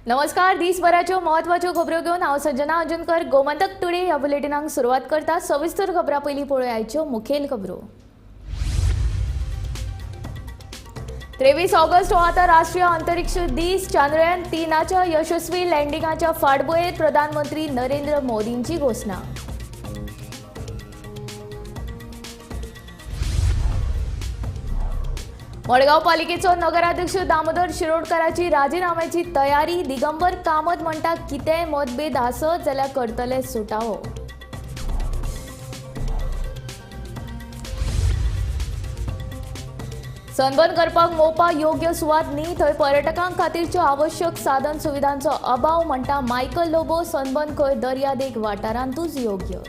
नमस्कार, दिसभराच्यो म्हत्वाच्यो खबरो घेवन हांव संजना अंजनकर गोमंतक टुडे ह्या बुलेटिनाक सुरवात करता. सविस्तर खबरां पयलीं पळोवया आयच्यो मुखेल खबरो. 23 ऑगस्ट हो आतां राष्ट्रीय अंतरिक्ष दीस. चांद्रयान 3च्या यशस्वी लँडिंगाच्या फाटभुंयेर प्रधानमंत्री नरेंद्र मोदींची घोशणा. मडगांव पालिकेचो नगराध्यक्ष दामोदर शिरोडकराची राजीनाम्याची तयारी. दिगंबर कामत म्हणटा कितेंय मतभेद आसत जाल्यार करतले सुटावो. सनबर्न करपाक मोपा योग्य सुवात न्ही, थंय पर्यटकां खातीरच्यो आवश्यक साधन सुविधांचो अभाव म्हणटा मायकल लोबो. सनबर्न खंय दर्यादेग वाठारांतूच योग्य.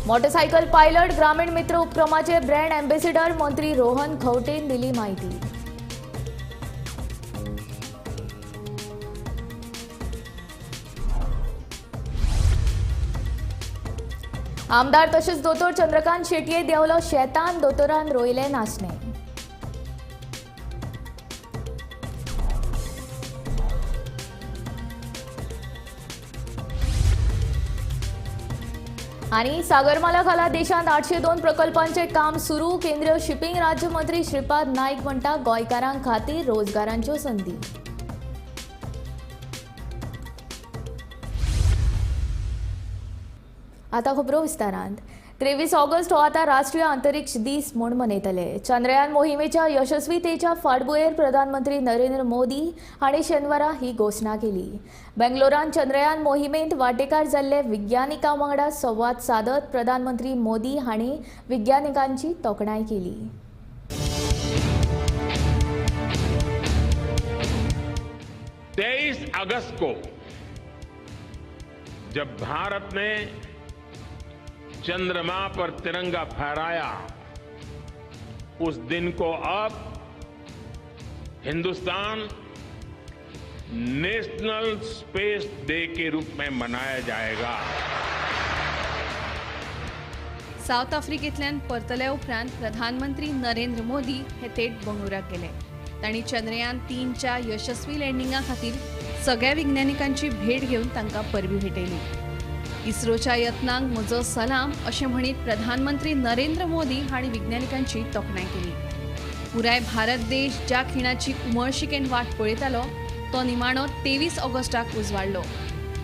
मोटरसायकल पायलट ग्रामीण मित्र उपक्रमाचे ब्रँड एम्बेसिडर मंत्री रोहन खंवटेन दिली माहिती. आमदार तशेंच दोतोर चंद्रकांत शेटये देंवलो शेतान, दोतोरान रोयले नाचणे. आणि सागरमाला खाला देशांत 802 प्रकल्पांचे काम सुरू. केंद्रीय शिपिंग राज्यमंत्री श्रीपाद नाईक म्हणटा गोंयकारां खातीर रोजगारांच्यो संदी. आता खबरो विस्तारांत. 23 ऑगस्ट हो आतां राष्ट्रीय अंतरिक्ष दीस म्हूण मनयतले. चंद्रयान मोहिमेच्या यशस्वीतेच्या फाटभुंयेर प्रधानमंत्री नरेंद्र मोदी हांणी शेनवारा ही घोशणा केली. बेंगलोरान चंद्रयान मोहिमेंत वांटेकार जाल्ले विज्ञानिकां वांगडा संवाद सादत प्रधानमंत्री मोदी हांणी विज्ञानिकांची तोखणाय केली. 23 अगस्त को जब भारत ने चंद्रमा पर तिरंगा फहराया, उस दिन को अब Hindustan national space day K रूप में मनाया जाएगा. साउथ आफ्रिकेंतल्यान परतल्या उपरांत प्रधानमंत्री नरेंद्र मोदी हे थेट बंगळुराक गेले. तांणी चंद्रयान 3च्या यशस्वी लँडिंगा खातीर सगळ्या विज्ञानिकांची भेट घेवन तांकां परबी भेटयली. इस्रोच्या यत्नांक म्हजो सलाम अशें म्हणीत प्रधानमंत्री नरेंद्र मोदी हांणी विज्ञानिकांची तोखणाय केली. पुराय भारत देश ज्या खिणाची उमळशिकेन वाट पळयतालो तो निमाणो 23 ऑगस्टाक उजवाडलो.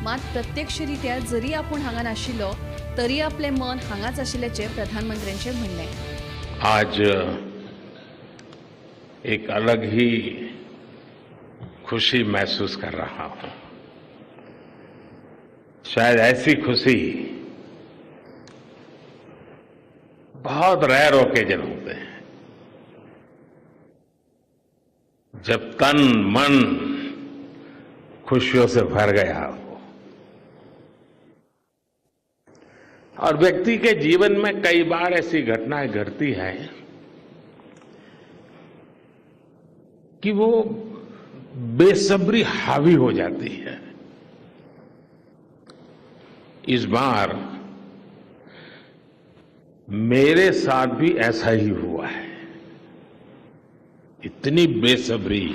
मात प्रत्यक्षरित्या जरी आपूण हांगा नाशिल्लो तरी आपलें मन हांगाच आशिल्ल्याचें प्रधानमंत्र्यांचें म्हणणें. आज एक अलग ही खुशी महसूस कर रहा हूं. शायद ऐसी खुशी बहुत रेयर ओकेजन होते हैं, जब तन मन खुशियों से भर गया हो. और व्यक्ति के जीवन में कई बार ऐसी घटनाएं घटती हैं कि वो बेसब्री हावी हो जाती है. इस बार मेरे साथ भी ऐसा ही हुआ है. इतनी बेसब्री.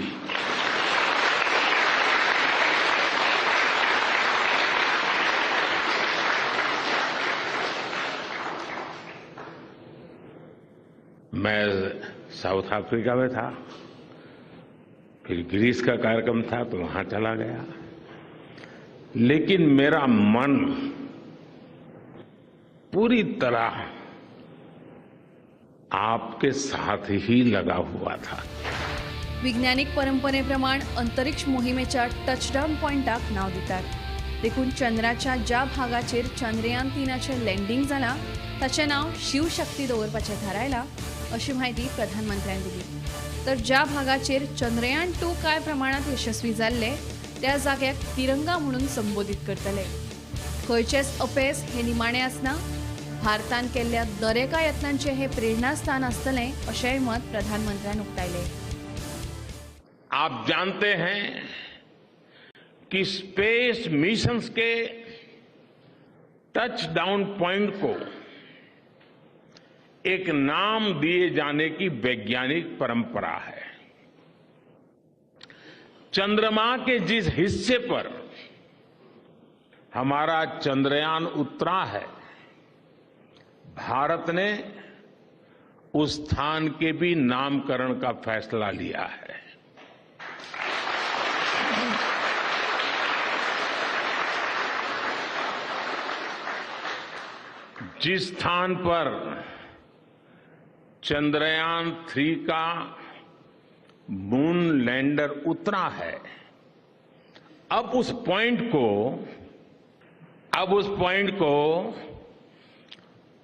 मैं साउथ अफ्रीका में था, फिर ग्रीस का कार्यक्रम था तो वहां चला गया, लेकिन मेरा मन पूरी तरह आपके साथ ही लगा हुआ था. वैज्ञानिक परंपरेप्रमाण अंतरिक्ष मोहिमेच्या टचडावन पॉयंटाक नांव दितात. देखून चंद्राच्या ज्या भागाचेर चंद्रयान 3चें लँडिंग जालां ताचें नांव शिवशक्ती दवरपाचें थारायलां अशी म्हायती प्रधानमंत्र्यान दिली. तर ज्या भागाचेर चंद्रयान 2 कांय प्रमाणांत यशस्वी जाल्ले त्या जाग्याक तिरंगा म्हणून संबोधीत करतले. खंयचेच अपेस हे निमाणें आसना. भारतान केल्ल्या दरेका यत्नांचें हे प्रेरणास्थान आसतलें अशेंय मत प्रधानमंत्र्यान उक्तायलें. आप जानते हैं कि स्पेस मिशंस के टच डाउन पॉइंट को एक नाम दिए जाने की वैज्ञानिक परंपरा है. चंद्रमा के जिस हिस्से पर हमारा चंद्रयान उतरा है, भारत ने उस स्थान के भी नामकरण का फैसला लिया है। जिस स्थान पर चंद्रयान 3 का मून लैंडर उतरा है, अब उस पॉइंट को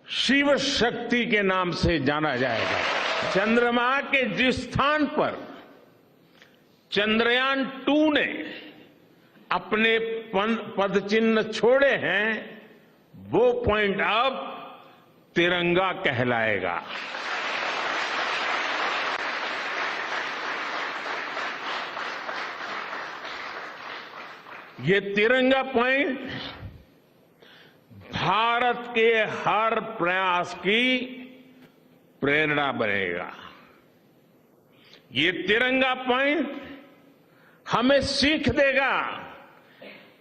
शिव शक्ति के नाम से जाना जाएगा। चंद्रमा के जिस स्थान पर चंद्रयान 2 ने अपने पद चिन्ह छोड़े हैं, वो पॉइंट अब तिरंगा कहलाएगा। ये तिरंगा पॉइंट भारत के हर प्रयास की प्रेरणा बनेगा। ये तिरंगा पॉइंट हमें सीख देगा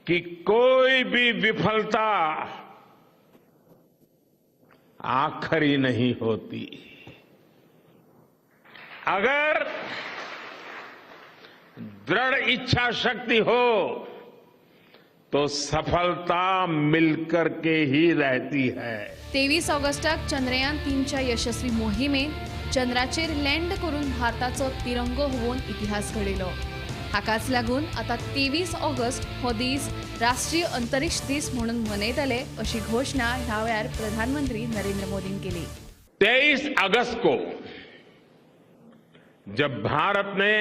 कि कोई भी विफलता आखिरी नहीं होती। अगर दृढ़ इच्छा शक्ति हो तो सफलता मिलकर के ही रहती है। 23 ऑगस्टाक चंद्रयान 3च्या यशस्वी मोहिमेन चंद्राचेर लँड करून भारताचो तिरंगो होवन इतिहास घडयलो। हाकाच लागून आतां 23 ऑगस्ट हो दीस राष्ट्रीय अंतरिक्ष दीस म्हणून मनयतले अशी घोशणा ह्या वेळार प्रधानमंत्री नरेंद्र मोदीन केली। 23 अगस्त को जब भारत ने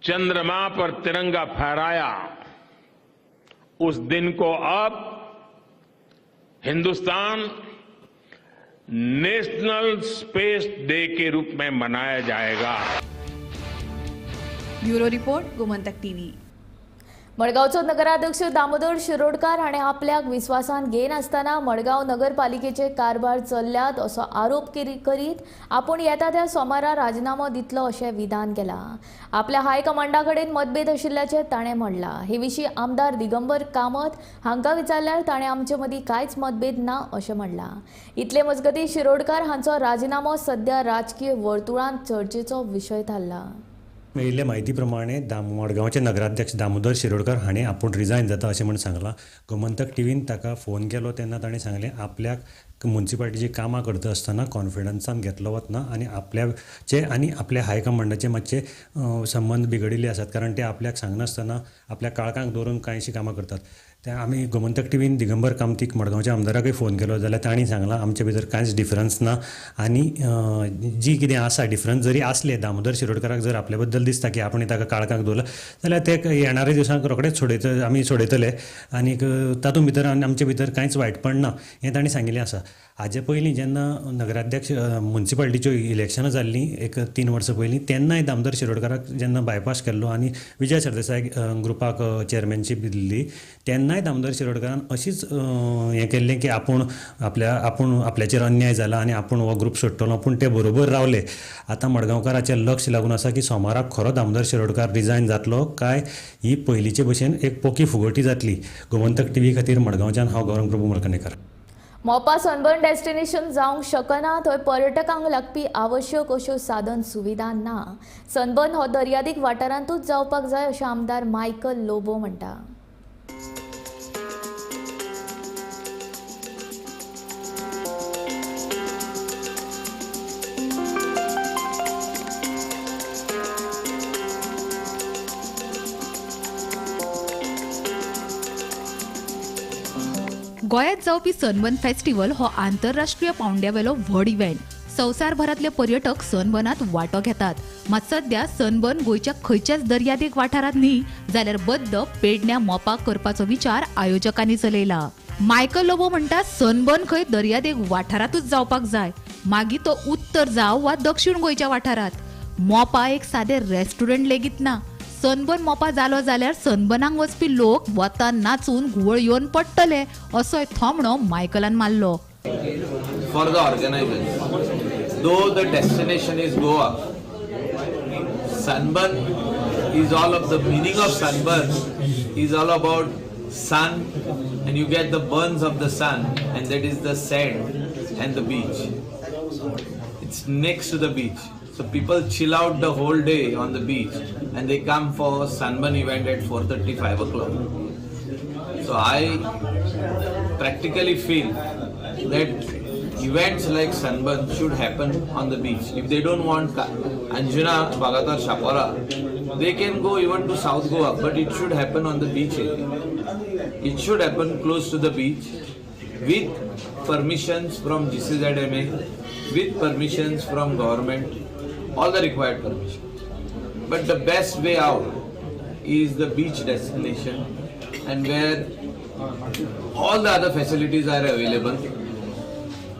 चंद्रमा पर तिरंगा फहराया, उस दिन को अब Hindustan national space day K रूप में मनाया जाएगा। Bureau report, Gomantak TV. मडगांवचो नगराध्यक्ष दामोदर शिरोडकार हाणें आपल्याक विस्वासान घेयनासतना मडगांव नगरपालिकेचे कारभार चल्ल्यात असो आरोप करीत आपूण येता त्या सोमारा राजिनामो दितलो अशें विधान केलां। आपल्या हायकमांडा कडेन मतभेद आशिल्ल्याचें ताणें म्हणलां। हे विशीं आमदार दिगंबर कामत हांकां विचारल्यार ताणें आमचे मदीं कांयच मतभेद ना अशें म्हणलां। इतले मजगतीं शिरोडकार हांचो राजिनामो सद्या राजकीय वर्तुळांत चर्चेचो विशय थारला। मेळिल्ले म्हायती प्रमाणे मडगांवचे नगराध्यक्ष दामोदर शिरोडकर हाणें आपूण रिजायन जाता अशें म्हूण सांगलां। गोमंतक टीव्हीन ताका फोन केलो तेन्ना ताणें सांगलें आपल्याक मुन्सिपालिटीची कामां करता आसतना कॉन्फिडन्सान घेतलो वतना आनी आपल्याचे आनी आपल्या हायकमांडाचे मातशे संबंद बिगडिल्ले आसात, कारण ते आपल्याक सांगनासतना आपल्या काळखाक दवरून कांयशीं कामां करतात। ते आमी गोमंतक टीव्हीन दिगंबर कामतीक मडगांवच्या आमदाराकूय फोन केलो जाल्यार तांणी सांगलां आमचे भितर कांयच डिफरन्स ना आनी जी कितें आसा डिफरन्स जरी आसले दामोदर शिरोडकराक जर आपल्या बद्दल दिसता की आपण ताका काळखाक दवरला जाल्यार ते येणाऱ्या दिवसांक रोखडेच सोडयत आमी सोडयतले आनीक तातूंत भितर आनी आमचे भितर कांयच वायटपण ना हें तांणी सांगिल्लें आसा। हाजे पयलीं जेन्ना नगराध्यक्ष मुन्सिपालिटीच्यो इलेक्शनां जाल्लीं एक 3 वर्सां पयलीं तेन्नाय दामोदर शिरोडकराक जेन्ना बायपास केल्लो आनी विजय सरदेसाय ग्रुपाक चेअरमॅनशीप दिल्ली तेन्नाय दामोदर शिरोडकरान अशीच हें केल्लें की आपूण आपल्याचेर अन्याय जाला आनी आपूण हो ग्रूप सोडटलो, पूण ते बरोबर रावले। आतां मडगांवकाराचें लक्ष लागून आसा की सोमाराक खरो दामोदर शिरोडकार रिजायन जातलो काय ही पयलींचे भशेन एक पोकी फुगोटी जातली। गोमंतक टीव्ही खातीर मडगांवच्यान हांव गौरंग प्रभू मलकणेकर। मोपा सनबर्न डेस्टिनेशन जावंक शकना, थंय पर्यटकांक लागपी आवश्यक अश्यो साधन सुविधा ना। सनबर्न हो दर्यादेग वाठारांतूच जावपाक जाय अशें आमदार मायकल लोबो म्हणटा। गोंयांत जावपी सनबर्न फेस्टिवल हो आंतरराष्ट्रीय पावंड्यावेलो व्हड इव्हेंट। संवसारभरांतले पर्यटक सनबर्नांत वांटो घेतात। मात सद्या सनबर्न गोंयच्या खंयच्याच दर्यादेग वाठारांत न्ही जाल्यार बद्द पेडण्या मोपा करपाचो विचार आयोजकांनी चलयला। मायकल लोबो म्हणटा सनबर्न खंय दर्यादेग वाठारांतूच जावपाक जाय, मागीर तो उत्तर जावं वा दक्षिण गोंयच्या वाठारांत। मोपा एक सादें रेस्टॉरंट लेगीत ना। सनबर्न मोपा जालो जाल्यार सनबर्नाक वचपी लोक वतान नाचून घुंवळ येवन पडटले असोय थोमणो मायकलान मारलो। For the organisers, though the destination is Goa, sunburn is all of the meaning of sunburn is all about sun, and you get the burns of the sun, and that is the sand and the beach. It's next to the beach, so people chill out the whole day on the beach and they come for sunburn event at 4:35 o'clock. So I practically feel that events like sunburn should happen on the beach. If they don't want Anjuna, Vagator, Chapora, they can go even to South Goa, but it should happen on the beach area. It should happen close to the beach with permissions from GCZMA, with permissions from government, all the required permissions. But the best way out is the beach destination, and where all the other facilities are available.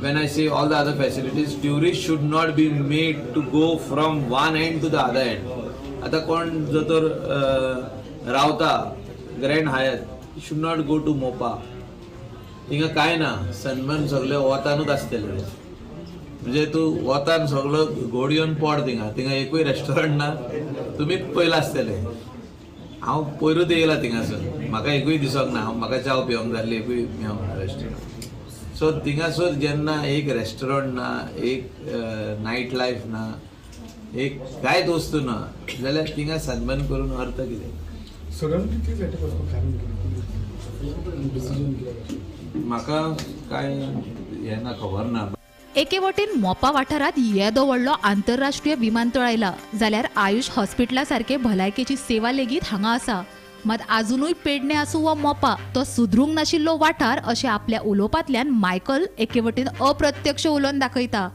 When I say all the other facilities, tourists should not be made to go from one end to the other end. आता कोण जर तर रावता Grand Hyatt, should not go to Mopa. थिंगा काय ना, sunburn सगळे वतानूच आसतले. म्हणजे तूं वतान सगळो गोड येवन पड, थिंगा थिंगा एकूय रेस्टॉरंट ना. तुमी पयला आसतले, हांव पयरूच येयला थिंगासून, म्हाका एकूय दिसोंक ना. हांव म्हाका च्याव पिवंक जाल्ली एकूय मेवंक ना रेस्टॉरंट. सो थिंगासर जेन्ना एक रेस्टॉरंट ना, एक नायट लायफ ना, एक कांयच वस्तू ना, जाल्यार थिंगा सनबर्न करून अर्थ कितें? सडनली ते वचपाक कारण कितें, डिसिजन कित्याक? म्हाका कांय हें ना, खबर ना. एके वटेन मोपा वाठारांत येदो व्हडलो आंतरराष्ट्रीय विमानतळ आयला, जाल्यार आयुष हॉस्पिटला सारखे भलायकेची सेवा लेगीत हांगा आसा. मात आजुनूय पेडणे आसूं वा मोपा, तो सुदरूंक नाशिल्लो वाठार अशें आपल्या उलोवपांतल्यान मायकल एके वटेन अप्रत्यक्ष उलोवन दाखयता.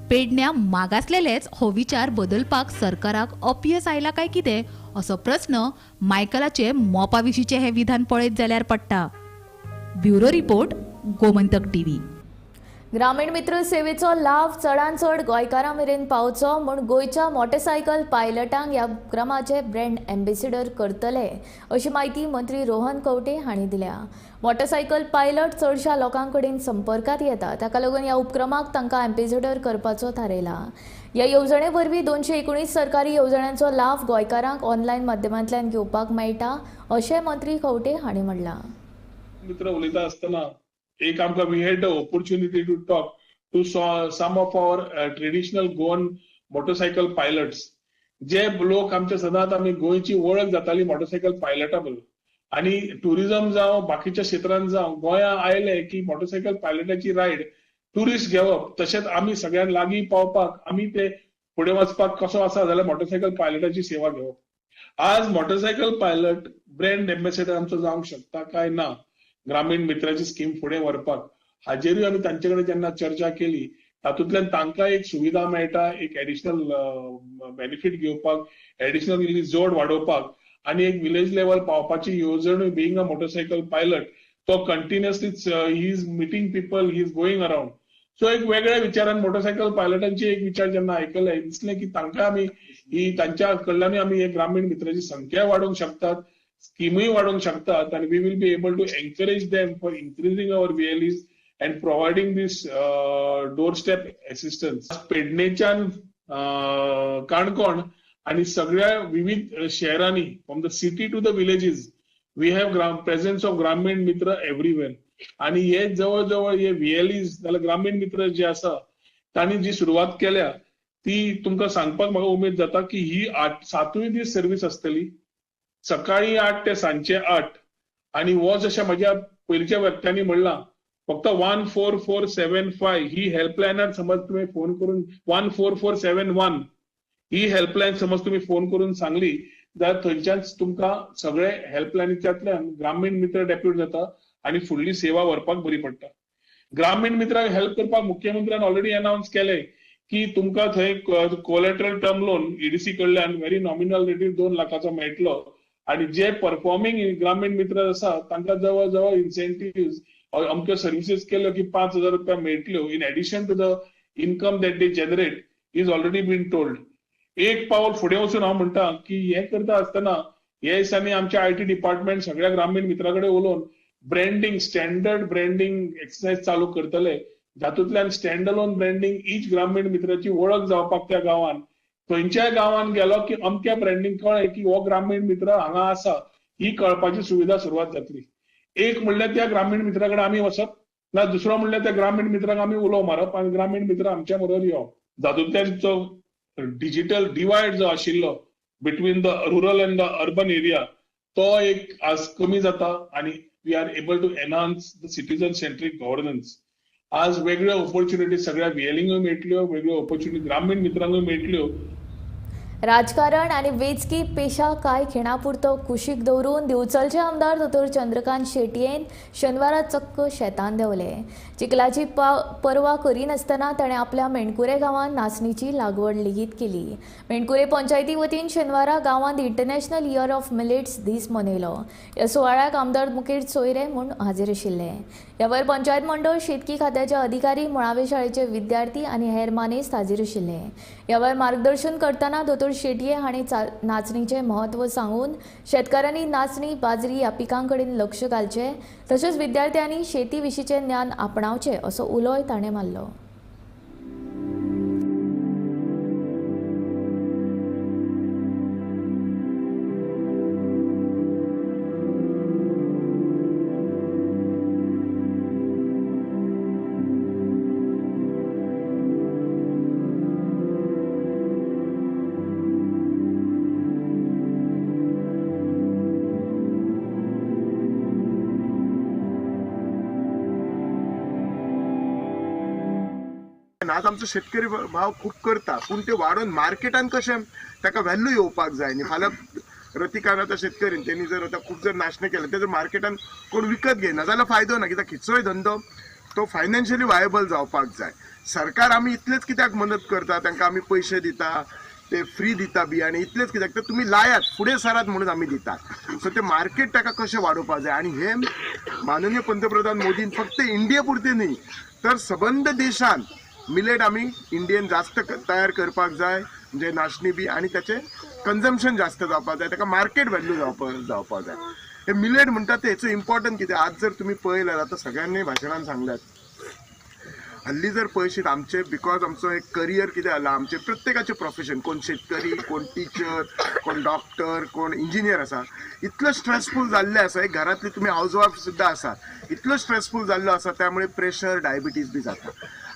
पेडण्या मागासलेलेच हो विचार बदलपाक सरकाराक अपयस आयला काय कितें, असो प्रस्न मायकलाचे मोपा विशींचें हें विधान पळयत जाल्यार पडटा. Bureau report, Gomantak TV. ग्रामीण मित्र सेवेचो लाव चडान चड गोंयकारां मेरेन पावचो म्हूण गोंयच्या मोटरसायकल पायलटांक ह्या उपक्रमाचे ब्रँड एम्बेसिडर करतले, अशी म्हायती मंत्री रोहन खंवटे हांणी दिल्या. मोटरसायकल पायलट चडशा लोकां कडेन संपर्कात येता, ताका लागून ह्या उपक्रमाक तांकां एम्बेसिडर करपाचो थारायला. ह्या येवजणे वरवीं 219 सरकारी येवजण्यांचो लाव गोंयकारांक ऑनलायन माध्यमांतल्यान घेवपाक मेळटा, अशें मंत्री खंवटे हांणी म्हणलां. मित्र उलयता आसतना एक आमकां we had the opportunity to talk to some of our traditional Goan motorcycle pilots, जे लोक आमच्या सदांच आमी गोंयची वळख जाताली मोटरसायकल पायलटा बरोबर, आनी टुरिझम जावं बाकीच्या क्षेत्रांत जावं गोंया आयले की मोटरसायकल पायलटाची रायड ट्युरिस्ट घेवप, तशेंच आमी सगळ्यांक लागीं पावपाक आमी ते फुडें वचपाक कसो आसा जाल्यार मोटरसायकल पायलटाची सेवा घेवप. आज मोटरसायकल पायलट ब्रँड एम्बेसिडर आमचो जावंक शकता काय ना, ग्रामीण मित्राची स्कीम फुडें व्हरपाक हाजेरूय आमी तांचे कडेन जेन्ना चर्चा केली, तातूंतल्यान तांकां एक सुविधा मेळटा, एक एडिशनल बेनिफीट घेवपाक, एडिशनल इल्ली जोड वाडोवपाक आनी एक विलेज लेवल पावपाची येवजण. बिंग अ मोटरसायकल पायलट तो continuously he is meeting people, he is going around. So एक वेगळ्या विचारान मोटरसायकल पायलटांची एक विचार जेन्ना आयकले, दिसलें की तांकां आमी ही तांच्या कडल्यानूय आमी एक ग्रामीण मित्राची संख्या वाडोवंक शकतात, स्किमूय वाडोवंक शकतात, आनी we will be able to encourage them for increasing our VLEs and providing this doorstep assistance. पेडणेच्यान Canacona आनी सगळ्या विविध शहरांनी, from the city to the villages, we have presence of Gramin Mitra everywhere. आनी हे जवळ जवळ हे व्हीएलईज जाल्यार ग्रामीण मित्र जे आसा तांणी जी सुरवात केल्या ती तुमकां सांगपाक म्हाका उमेद जाता की ही 8-7 दीस सर्वीस आसतली, सकाळी 8 ते सांजचे 8. आनी हो जशें म्हज्या पयलींच्या वक्त्यांनी म्हणलां, फक्त 14475 ही हेल्पलायनार समज तुमी फोन करून 14471 ही हेल्पलायन समज तुमी फोन करून सांगली जाल्यार थंयच्यान तुमकां सगळे हेल्पलायनीच्यातल्यान ग्रामीण मित्र डेप्यूट जाता आनी फुडली सेवा व्हरपाक बरी पडटा. ग्रामीण मित्राक हेल्प करपाक मुख्यमंत्र्यान ऑलरेडी अनावन्स केलें की तुमकां थंय कोलेट्रल टर्म लोन ईडीसी कडल्यान व्हेरी नॉमिनल रेटीर 2 लाखाचो मेळटलो आनी जे परफॉर्मिंग ग्रामीण मित्र आसा तांकां जवळ जवळ इन्सेंटिव्ह अमक्यो सर्विसीस केल्यो की 5,000 रुपया मेळटल्यो in addition to the income that they generate is already been told. एक पावल फुडें वचून हांव म्हणटा की हें करता आसतना हे दिसांनी आमच्या IT department सगळ्या ग्रामीण मित्रा कडेन उलोवन ब्रँडींग, स्टँडर्ड ब्रँडींग एक्सरसायज चालू करतले, जातूंतल्यान स्टँड अलोन ब्रँडींग ईच ग्रामीण मित्राची वळख जावपाक त्या गांवान खंयच्याय गांवांत गेलो की अमक्या ब्रँडींग कळ्ळें की हो ग्रामीण मित्र हांगा आसा, ही कळपाची सुविधा सुरवात जातली. एक म्हणल्यार त्या ग्रामीण मित्रा कडेन आमी वचप ना, दुसरो म्हणल्यार त्या ग्रामीण मित्रांक आमी उलो मारप आनी ग्रामीण मित्र आमच्या बरोबर येवप. जातूंतल्यान जो डिजिटल डिवायड जो आशिल्लो between the rural and the urban area तो एक आज कमी जाता आनी we are able to enhance the citizen centric governance. आज वेगळ्यो ऑपॉर्च्युनिटी सगळ्या व्हीएलईंकूय मेळटल्यो, वेगळ्यो ऑपॉर्च्युनिटी ग्रामीण मित्रांकूय मेळटल्यो. राजकारण आनी वेंचकी पेशा कांय खिणापुरतो कुशीक दवरून दिवचलचे आमदार दोतोर चंद्रकांत शेटयेन शेनवारा चक्क शेतान देंवले. चिखलाची पर्वा करिनासतना ताणें आपल्या मेणकुरे गांवांत नाचणीची लागवड लेगीत केली. मेणकुरे पंचायती वतीन शेनवारा गांवांत इंटरनॅशनल इयर ऑफ मिलेट्स दीस मनयलो. ह्या सुवाळ्याक आमदार मुकेश सोयरे म्हूण हाजीर आशिल्ले. ह्या वेळार पंचायत मंडळ, शेतकी खात्याचे अधिकारी, मुळावे शाळेचे विद्यार्थी आनी हेर मानेस्त हाजीर आशिल्ले. ह्या वेळार मार्गदर्शन करतना दोतोर शेटये हांणी नाचणीचें म्हत्व सांगून शेतकारांनी नाचणी, बाजरी ह्या पिकां कडेन लक्ष घालचें, तशेंच विद्यार्थ्यांनी शेती विशींचें ज्ञान आपणावचें असो उलोय ताणें मारलो. आज आमचो शेतकरी भाव खूब करता, पूण ते वाडोवन मार्केटान कशें ताका व्हॅल्यू येवपाक जाय न्ही. फाल्यां रतिकान आतां शेतकरीन तेणी जर आतां खूब जर नाशणें केलें तें जर मार्केटान कोण विकत घेयना जाल्यार फायदो ना, कित्याक खंयचोय धंदो तो फायनान्शियली वायबल जावपाक जाय. सरकार आमी इतलेच कित्याक मदत करता, तांकां आमी पयशे दिता, ते फ्री दिता बियाणे, इतलेच कित्याक तर तुमी लायात फुडें सरात म्हणून आमी दितात. सो ते मार्केट ताका कशें वाडोवपाक जाय. आनी हे माननीय पंतप्रधान मोदीन फक्त इंडिये पुरते न्ही तर सबंद देशान मिलेट आमी इंडियन जास्त तयार करपाक जाय, म्हणजे नाचणी बी, आनी ताचें कन्जम्पशन जास्त जावपाक जाय, ताका मार्केट व्हॅल्यू जावपाक जाय. हे मिलेट म्हणटा ते हेचो इम्पॉर्टंट कितें, आज जर तुमी पळयल्यार आतां सगळ्यांनी भाशणान सांगल्यात, हल्ली जर पळयशीत आमचे because आमचो एक करियर कितें जाला, आमचे प्रत्येकाचें प्रोफेशन, कोण शेतकरी, कोण टिचर, कोण डॉक्टर, कोण इंजिनियर आसा, इतलो स्ट्रेसफूल जाल्लें आसा. एक घरांतली तुमी हावज वायफ सुद्दां आसा, इतलो स्ट्रेसफूल जाल्लो आसा, त्यामुळे प्रेशर, डायबिटीज बी जाता.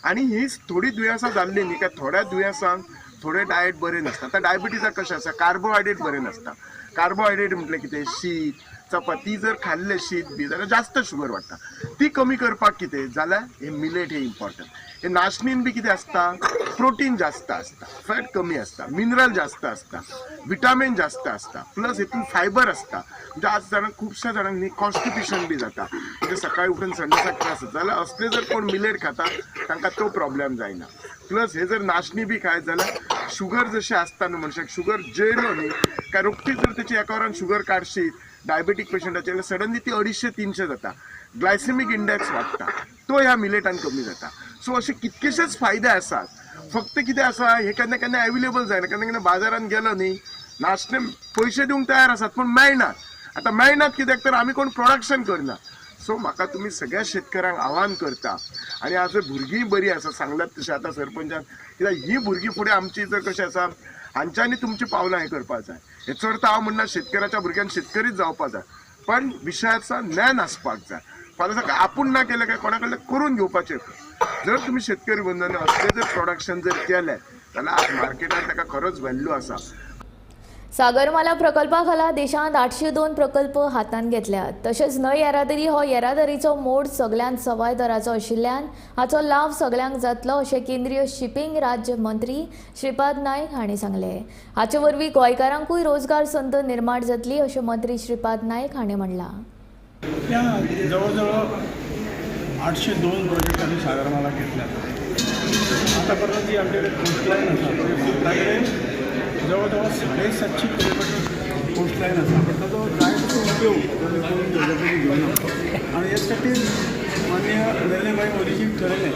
आनी ही थोडी दुयेंसां जाल्ली न्ही काय थोड्या दुयेंसांक थोडे डायट बरें नासता. आतां डायबिटीजाक कशें आसा, कार्बोहायड्रेट बरें नासता. कार्बोहायड्रेट म्हटलें कितें, शीत, चपाती जर खाल्लें शीत बी जाल्यार जास्त शुगर वाडटा. ती कमी करपाक कितें जाल्यार हे मिलेट हे इम्पॉर्टंट. हे नाचणीन बी कितें आसता, प्रोटीन जास्त आसता, फॅट कमी आसता, मिनरल जास्त आसता, विटामीन जास्त आसता, प्लस हितून फायबर आसता. म्हणजे आज जाणांक खुबश्या जाणांक न्ही कॉन्स्टिपेशन बी जाता, म्हणजे सकाळी उठून संडासाक त्रास जाता, जाल्यार असले जर कोण मिलेट खाता तांकां तो प्रॉब्लेम जायना. प्लस हे जर नाचणी बी खायत जाल्यार शुगर जशें आसता न्हू मनशाक, शुगर जेयलो न्ही काय रोखडीच जर तेची एका वरान शुगर काडशीत डायबेटीक पेशंटाचे जाल्यार सडनली ती 250-300 जाता, ग्लायसेमीक इंडेक्स वाडटा, तो ह्या मिलेटान कमी जाता. सो अशे कितकेशेच फायदे आसात. फक्त कितें आसा, हे केन्ना केन्ना एवेलेबल जायना, केन्ना केन्ना बाजारान गेलो न्ही नाचणे पयशे दिवंक तयार आसात पूण मेळनात. आतां मेळनात कित्याक तर आमी कोण प्रोडक्शन करना. सो म्हाका तुमी सगळ्या शेतकऱ्यांक आव्हान करता, आनी आज भुरगीं बरीं आसा सांगलात तशें आतां सरपंचान, कित्याक ही भुरगीं फुडें आमची जर कशें आसा हांच्यांनी तुमची पावलां हें करपाक जाय. हेचो अर्थ हांव म्हणना शेतकऱ्याच्या भुरग्यान शेतकरीच जावपाक जाय, पण विशयाचा ज्ञान आसपाक जाय. फाल्यां सकाळी आपूण ना केलें काय कोणा कडल्यान करून घेवपाचें. जर तुमी शेतकरी बंधूंनी असलें जर प्रोडक्शन जर केलें जाल्यार आज मार्केटान ताका खरोच व्हॅल्यू आसा. सागरमाला प्रकल्पा खाला देशांत 802 प्रकल्प हातांत घेतल्यात. तशेंच न्हंय येरादारी हो येरादारीचो मोड सगल्यांत सवाय दराचो आशिल्ल्यान हाचो लाव सगल्यांक जातलो अशें केंद्रीय शिपिंग राज्य मंत्री श्रीपाद नायक हांणी सांगलें. हाचे वरवीं गोंयकारांकूय रोजगार संद निर्माण जातली अशें मंत्री श्रीपाद नायक हांणी म्हणलां. त्या जवळजवळ 802 प्रोजेक्ट आमी सागरमाला घेतल्यात. आतापर्यंत जी आमच्याकडे कोस्टलायन आसा त्या जवळजवळ 750 किलोमीटर कोस्टलायन आसा, पण ताचो जाय तसो उपयोग आमी करून डेव्हलपमेंट घेवना. आनी हेच खातीर माननीय नरेंद्रभाई मोदीजीन ठरयलें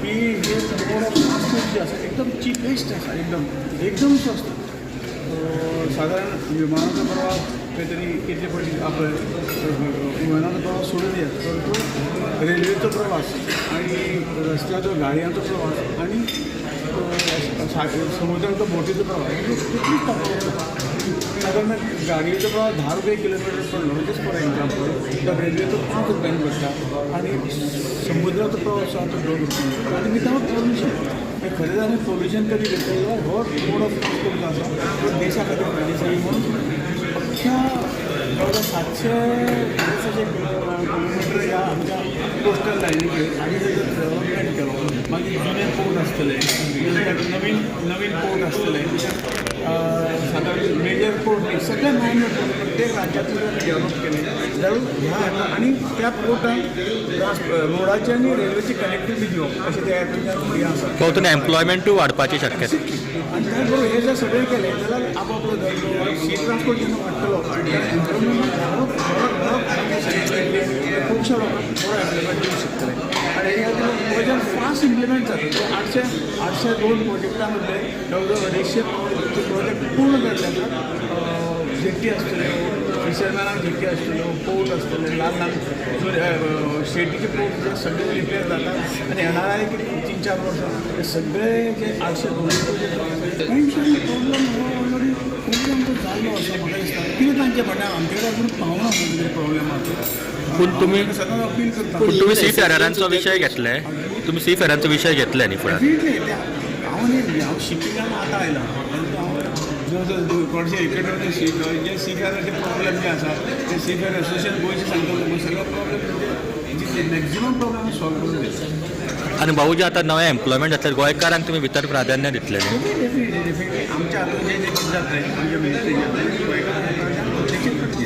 की हे मोड ऑफ ट्रान्सपोर्ट जे आसा एकदम चिपेस्ट आसा, एकदम एकदम स्वस्त. साधारण विमानाचो प्रवास खंय तरी कितले फावटी आपले विमानाचो प्रवास सोडून दियात, परंतु रेल्वेचो प्रवास आनी रस्त्याचो गाडयांचो प्रवास आनी समुद्राचो बोटीचो प्रवास कितलीच तफावत ना. कारण गाडयेचो प्रवास 10 रुपये किलोमिटर पडलो, जस्ट फॉर एग्जाम्पल, तर रेल्वेचो 5 रुपयांनी पडटा आनी समुद्राचो प्रवास आसा तो 2 रुपयांनी पडटा आनी विदावट पोल्युशन. खरें जाल्यार पोल्युशन कमी करतले जाल्यार हो मोड ऑफ ट्रान्सपोर्ट जो आसा तो देशा खातीर फायदेशीर म्हणून अख्ख्या जवळ 700 किलोमिटर ह्या आमच्या कोस्टल लायनीचेर आनी जर डेवलपमेंट केलो, मागीर जुने पोर्ट आसतले, नवीन नवीन पोर्ट आसतले, सादारण मेजर पोर्ट न्ही, सगळे मायनर पोर्ट प्रत्येक राज्यांतले जर डेवलप केले जाल्यार ह्या हाका आनी त्या पोर्टाक रोडाचे आनी रेल्वेची कनेक्टिविटी दिवप अशें त्या हें आसा. तातूंत एम्प्लॉयमेंटूय वाडपाची शक्यता. आनी त्याच बरोबर हे जर सगळें केलें जाल्यार आपोआपलो धंदो सी ट्रान्सपोर्ट जेन्ना वाडटलो एम्प्लॉयमेंट बरो बरो खुबश्या लोकांक बरो एम्प्लॉयमेंट दिवंक शकतले. आनी हे खातीर प्रोजेक्ट फास्ट इम्प्लिमेंट जाता. 802 प्रोजेक्टां मदले जवळ जवळ 250 प्रोजेक्ट पूर्ण जाल्ले आसा. जेट्टी आसतल्यो, फिशरमॅनाक जेट्टी आसतल्यो, पोर्ट आसतले, ल्हान ल्हान स्टेटीचे पोर्ट जे सगळे रिपेर जाता आनी येणारा एक 3-4 वर्सां हे सगळे जे 802 प्रोजेक्ट प्रॉब्लम हो ऑलरेडी खूब आमचो जाल्लो आसा. म्हाका दिसता कितें तांचें म्हणणें आमचे कडेन अजून पावना कितें प्रॉब्लम आसा. पूण तुमी सदांच अपील करता. पूण तुमी सी फेरारांचो विशय घेतले, तुमी सी फेरांचो विशय घेतले न्ही फुडार? डेफिनेटली. हांव न्ही, हांव शिपिंगान आतां आयला. हांव जवळ जवळ चडशे इकडे जे सी फेराचे प्रॉब्लेम जे आसा ते सी फेर एसोसिएशन गोंयचे सांगता, सगळे प्रॉब्लेम जितले मॅक्झिमम प्रॉब्लेम सॉल्व करून दिता. आनी भाऊ, जे आतां नवें एम्प्लॉयमेंट जातलें गोंयकारांक तुमी भितर प्राधान्य दितले न्ही? Definitely definitely. आमच्या हातून जे जे कितें जातलें आमच्या मिनिस्ट्रीचें गोंयकारांक करचें.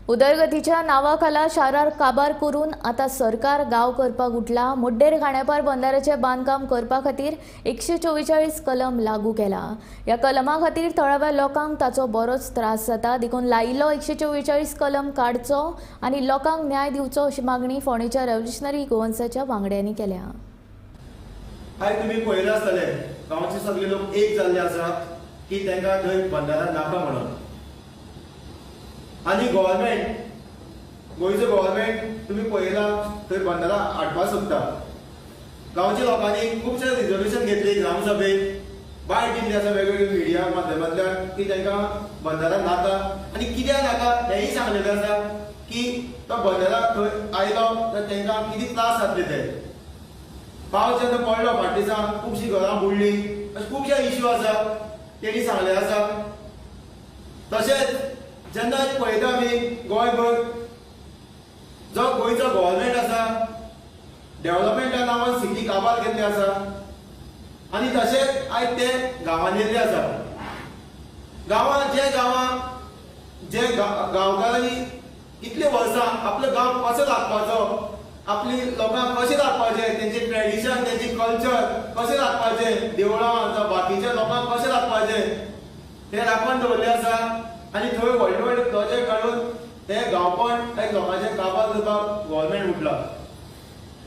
उदरगतीच्या नांवाखाला शारार काबार करून आतां सरकार गांव करपाक उठला. मुड्डेर खांडेपार बंदाऱ्याचें बांदकाम करपा खातीर 144 कलम लागू केला. ह्या कलमा खातीर थळाव्या लोकांक ताचो बरोच त्रास जाता, देखून लायिल्लो 144 कलम काडचो आनी लोकांक न्याय दिवचो अशी मागणी फोंडेच्या रेव्होल्युशनरी गोवन्साच्या वांगड्यांनी केल्या. आयज तुमी पळयलां आसतलें, गांवचे सगळे लोक एक जाल्ले आसा की तांकां थंय बंदारा नाका म्हणून. आनी गव्हर्मेंट, गोंयचो गव्हर्मेंट तुमी पळयलां थंय बंदारा हाडपाक सोदता. गांवच्या लोकांनी खुबशे रिजोल्युशन घेतली ग्रामसभेत, बायट दिल्ली आसा वेगवेगळ्या मिडिया माध्यमांतल्यान की तांकां बंदारा नाका. आनी कित्याक नाका हेंय सांगलेलें आसा की तो बंदारा थंय आयलो तर तांकां कितें त्रास जातले. ते पावस जेन्ना पडलो फाटल्या दिसा खुबशीं घरां बुडलीं, अशे खुबशे इश्यू आसा तेणी सांगलें आसा. तशेंच जेन्ना पळयता आमी गोंयभर जो गोंयचो गव्हर्मेंट आसा डेव्हलपमेंटा नांवान सिटी काबार केल्ली आसा आनी तशेंच आयज ते गांवांनी येल्ले आसा. गांवांत जे गांवां जे गांवकारांनी इतले वर्सां आपलो गांव कसो राखपाचो, आपली लोकांक कशें राखपाचें, तेंचें ट्रेडिशन, तेंचें कल्चर कशें राखपाचें, देवळां जावं बाकीच्या लोकांक कशें राखपाचें तें राखून दवरलें आसा. आनी थंय व्हडले व्हडले प्रोजेक्ट काडून ते गांवपण एक लोकांचें काबार करपाक गव्हर्मेंट उठला.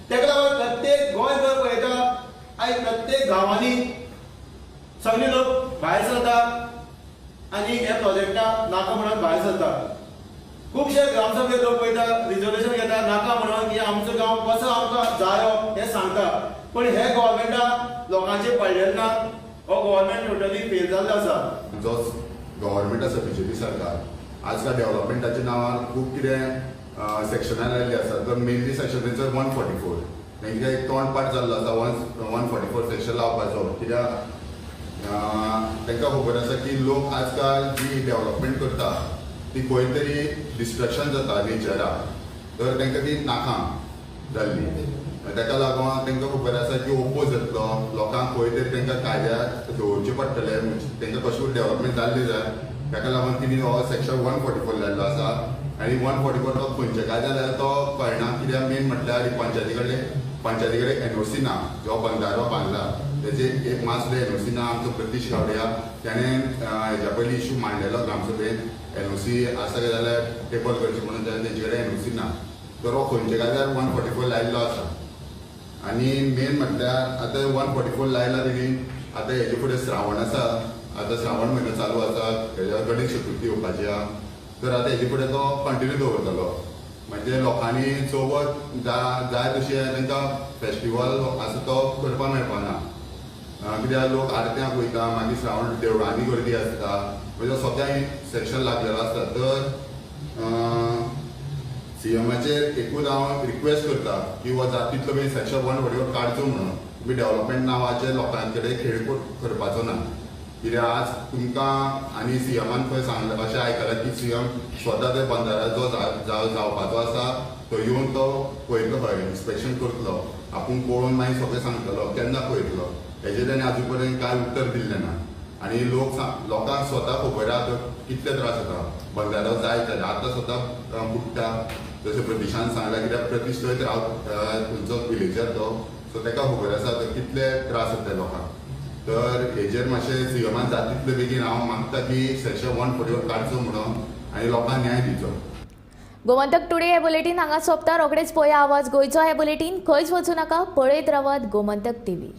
तेका लागून प्रत्येक गोंयभर पळयता आयज प्रत्येक गांवांनी सगळे लोक भायर सरता आनी ह्या प्रोजेक्टाक नाका म्हणून भायर सरता. खुबशे ग्रामसभेत लोक वयता, रिजोल्युशन घेता नाका म्हणून की आमचो गांव कसो आमकां जायो हें सांगता. पूण हे गव्हर्मेंटाक लोकांचें पडलेलें ना. हो गव्हर्मेंट टोटली फेल जाल्लो आसा. जो गव्हर्मेंट आसा बीजेपी सरकार आजकाल डेव्हलपमेंटाच्या नांवार खूब कितें सेक्शनां लायिल्लीं आसा. तर मेनली सेक्शन तेंचो 144, तेंचे एक तोंडपाठ जाल्लो आसा 144 सेक्शन लावपाचो. कित्याक तांकां खबर आसा की लोक आजकाल जी डेव्हलपमेंट करता ती खंय तरी डिस्ट्रक्शन जाता नेचराक, तर तांकां ती नाका जाल्ली. ताका लागून तांकां खबर आसा की ओपोज जातलो लोकांक, खंय तरी तांकां कायद्याक दवरचें पडटलें, तांकां कशें डेव्हलपमेंट जाल्लें जाय. ताका लागून तिणी हो सेक्शन 144 लायल्लो आसा. आनी 144 तो खंयच्या कायद्या जाल्यार तो कळना, कित्याक मेन म्हटल्यार पंचायती कडेन एनओसी ना. जो बंदारो बांदला तेजे एक मात सुद्दां एनओसी ना. आमचो प्रतीश गावड्या ताणें हेज्या पयलीं इशू मांडलेलो ग्रामसभेन, एनओसी आसा काय जाल्यार टेबल करची म्हणून, जाल्यार तेंचे कडेन एनओसी ना. तर हो खंयच्या कायद्यार 144 लायल्लो आसा. आनी मेन म्हटल्यार आतां 144 लायला तेणी, आतां हेजे फुडें श्रावण आसा, आतां श्रावण म्हयनो चालू आसा, हेज्या गणेश चतुर्थी येवपाची आहा, तर आतां हेजे फुडें तो कंटिन्यू दवरतलो. म्हणजे लोकांनी चवथ जाय तशी तांकां फेस्टिवल आसा तो करपाक मेळपाना, कित्याक लोक आरत्यांक वयता, मागीर श्रावण देवळांनी गर्दी आसता, म्हणजे सगळ्या सेक्शन लागलेलो आसता. तर सीएमाचेर एकूच हांव रिक्वेस्ट करता की हो जाता तितलो बेगीन सेक्शन 144 काडचो म्हणून. तुमी डेव्हलपमेंट नांवाचे लोकां कडेन खेळ करपाचो ना, कित्याक आज तुमकां आनी सीएमान खंय सांगलें अशें आयकलां की सीएम स्वता ते बंदारा जो जावपाचो आसा तो येवन तो पळयतलो, खंय इन्स्पेक्शन करतलो, आपूण पळोवन मागीर सगळें सांगतलो केन्ना पळयतलो. हेजेर ताणें आजून पर्यंत कांय उत्तर दिल्लें ना. आनी लोकांक स्वता खबर आहा कितले त्रास जाता बंदारो जाय जाल्यार. आतां स्वता बुडटा, जशें प्रतिशान सांगलां, कित्याक प्रतिश थंयच राव खंयचो विलेजर तो, सो ताका खबर आसा कितले त्रास जाता लोकांक. तर हेजेर मातशें सीएमान जाता तितले बेगीन हांव मागता की सेक्शन 144 काडचो म्हणून आनी लोकांक न्याय दिवचो. गोमंतक टुडे हे बुलेटीन हांगा सोंपता. रोखडेच पळया आवाज गोंयचो हे बुलेटीन. खंयच वचूं नाका, पळयत रावात गोमंतक टीव्ही.